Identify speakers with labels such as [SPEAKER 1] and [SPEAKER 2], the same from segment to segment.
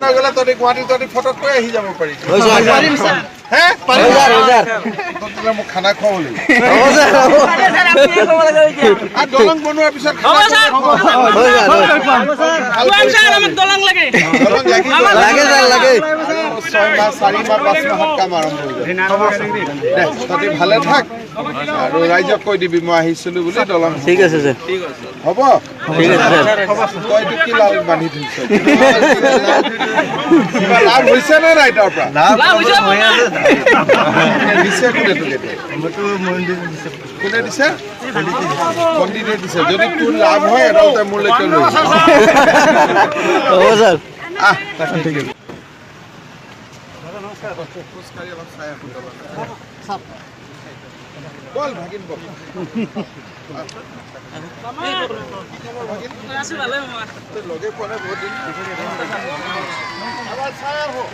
[SPEAKER 1] গ'লে তহঁতি গুৱাহাটী তহঁতি ফটককৈ আহি যাব পাৰিবি। হে তহঁতে মোক খানা খুৱাব লাগিব। আৰু দলং বনোৱাৰ পিছত 6 মাহ 4 মাহ 5 মাহত কাম আৰম্ভ হৈ যাব। দে তহঁতি ভালে থাক আৰু ৰাইজক কৈ দিবি মই আহিছিলো বুলি। দলং
[SPEAKER 2] ঠিক আছে ছাৰ,
[SPEAKER 1] হ'ব। তই এইটো কি লাল বান্ধি থৈছ? কিবা লাভ হৈছে নে নাই তাৰ পৰা? দিছে কোনে তোক? এতিয়া কোনে দিছে? পণ্ডিতে দিছে। যদি তোৰ লাভ হয় এডাল তই মোলৈকে লৈ
[SPEAKER 2] হ'ব ছাৰ।
[SPEAKER 1] আহ ঠিক আছে। খোজকাঢ়ি অলপ চাই আহোঁ। বল ভাগিন বল। লগে পোৱা নাই বহুত দিন। এবাৰ চাই আহোঁ,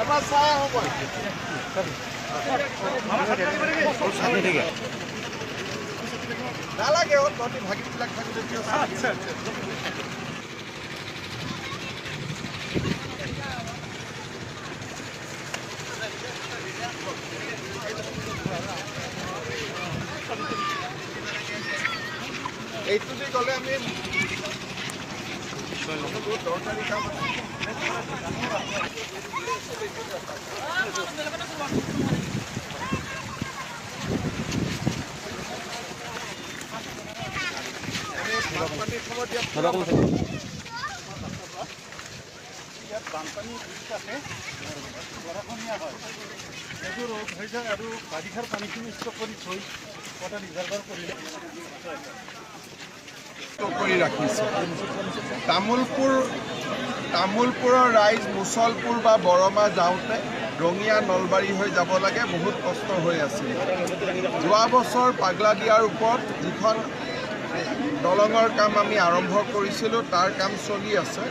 [SPEAKER 1] এবাৰ চাই আহোঁ। নালাগে অ, তহঁতি ভাগিনবিলাক থাকোঁতে কিয়? এইটো দি গ'লে আমি বহুত দৰকাৰী কাম আছে। বানপানীৰ সময়ত
[SPEAKER 3] ইয়াত বানপানী আছে, গৰাখনীয়া হয়, সেইটো ৰোধ হৈ যায় আৰু বাৰিষাৰ পানীখিনি ষ্টক কৰি থৈ ৱাটাৰ ৰিজাৰ্ভাৰ
[SPEAKER 1] কৰি ৰাখিছে। তামোলপুৰৰ ৰাইজ মুছলপুৰ বা বৰমা যাওঁতে ৰঙিয়া নলবাৰী হৈ যাব লাগে, বহুত কষ্ট হৈ আছিল। যোৱা বছৰ পাগলাদিয়াৰ ওপৰত যিখন দলঙৰ কাম আমি আৰম্ভ কৰিছিলোঁ তাৰ কাম চলি আছে।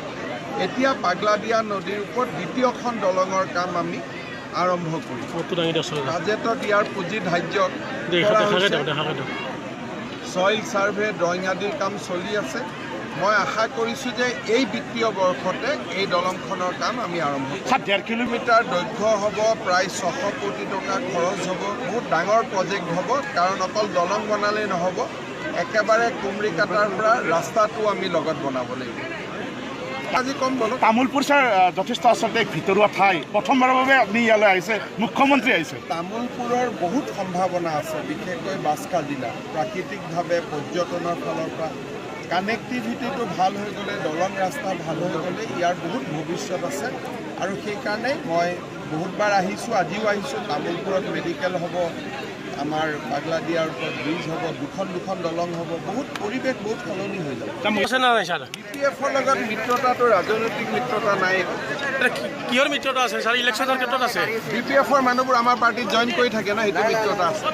[SPEAKER 1] এতিয়া পাগলাদিয়া নদীৰ ওপৰত দ্বিতীয়খন দলঙৰ কাম আমি আৰম্ভ কৰিম। বাজেটত ইয়াৰ পুঁজি ধাৰ্য কৰা হৈছে। ছইল ছাৰ্ভে, ড্ৰয়িং আদিৰ কাম চলি আছে। মই আশা কৰিছোঁ যে এই বিত্তীয় বৰ্ষতে এই দলংখনৰ কাম আমি আৰম্ভ কৰিম। 1.5 কিলোমিটাৰ দৈৰ্ঘ্য হ'ব, প্ৰায় 600 কোটি টকা খৰচ হ'ব। বহুত ডাঙৰ প্ৰজেক্ট হ'ব, কাৰণ অকল দলং বনালেই নহ'ব, একেবাৰে কুমৰিকাটাৰ পৰা ৰাস্তাটো আমি লগত বনাব লাগিব। আজি কম বলক।
[SPEAKER 3] তামোলপুৰ ছাৰ যথেষ্ট আচলতে এক ভিতৰুৱা ঠাই, প্ৰথমবাৰৰ বাবে আপুনি ইয়ালৈ আহিছে, মুখ্যমন্ত্ৰী আহিছে।
[SPEAKER 1] তামোলপুৰৰ বহুত সম্ভাৱনা আছে, বিশেষকৈ বাক্সা জিলা প্ৰাকৃতিকভাৱে পৰ্যটনৰ ফালৰ পৰা কানেক্টিভিটিটো ভাল হৈ গ'লে, দলং ৰাস্তা ভাল হৈ গ'লে ইয়াৰ বহুত ভৱিষ্যত আছে। আৰু সেইকাৰণে মই বহুতবাৰ আহিছোঁ, আজিও আহিছোঁ। তামোলপুৰত মেডিকেল হ'ব, আমাৰ পাগলাদিয়াৰ ওপৰত ব্ৰিজ হ'ব, দুখন দুখন দলং হ'ব, বহুত পৰিৱেশ বহুত সলনি হৈ যাব। বি পি এফৰ লগত মিত্ৰতাটো ৰাজনৈতিক মিত্ৰতা নাই।
[SPEAKER 4] কিহৰ মিত্ৰতা আছে ছাৰ? ইলেকশ্যনৰ ক্ষেত্ৰত আছে।
[SPEAKER 1] বি পি এফৰ মানুহবোৰ আমাৰ পাৰ্টিত জইন কৰি থাকে ন, সেইটো মিত্ৰতা আছে।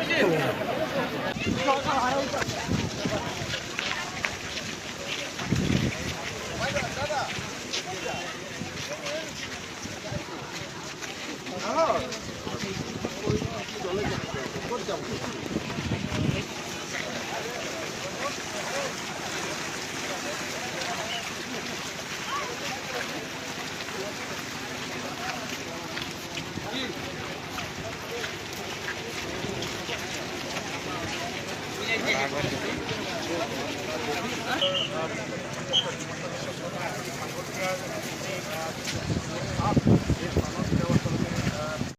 [SPEAKER 1] ক'ত যাব?